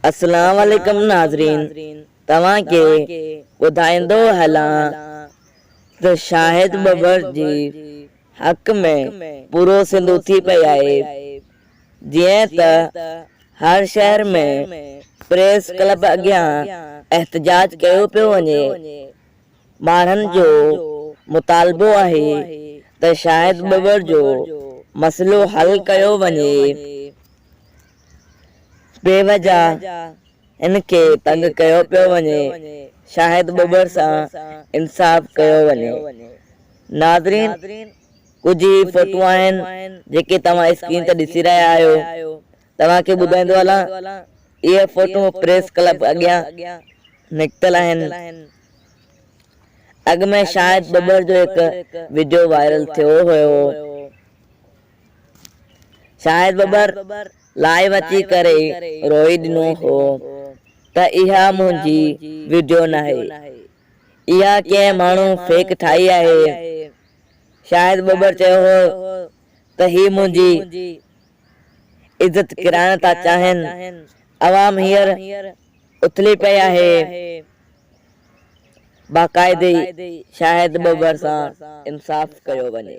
اسلام عليڪم ناظرين توهان کي ٻڌائيندو هلان ته شاهد ٻٻر جي حق ۾ پورو سنڌ اٿي پئي آهي جيئن ته هر شهر ۾ پريس ڪلب اڳيان احتجاج ڪيو پيو وڃي ماڻهن جو مطالبو آهي ته شاهد ٻٻر جو مسئلو حل ڪيو وڃي. بي وجه هن کي تنگ ڪيو پيو وڃي شاهد ٻٻر سان انصاف ڪيو وڃي ناظرين ڪجهه هي فوٽو آهن جيڪي توهان اسڪرين تي ڏسي رهيا آهيو توهان کي ٻڌائيندو هلان اهي فوٽو پريس ڪلب اڳيان نڪتل آهن اڳ ۾ شاهد ٻٻر جو هڪ وڊيو وائرل ٿيو هيو. شاهد ٻٻر لائيو اچي ڪري روئي ڏنو هو ته اها منهنجي وڊيو ناهي اها ڪنهن ماڻهو فيڪ ٺاهي آهي شاهد ٻٻر چيو هو ته هي منهنجي عزت ڪيرائڻ ٿا چاهين عوام هينئر اٿلي پئي آهي باقاعدي شاهد ٻٻر سان انصاف ڪيو وڃي.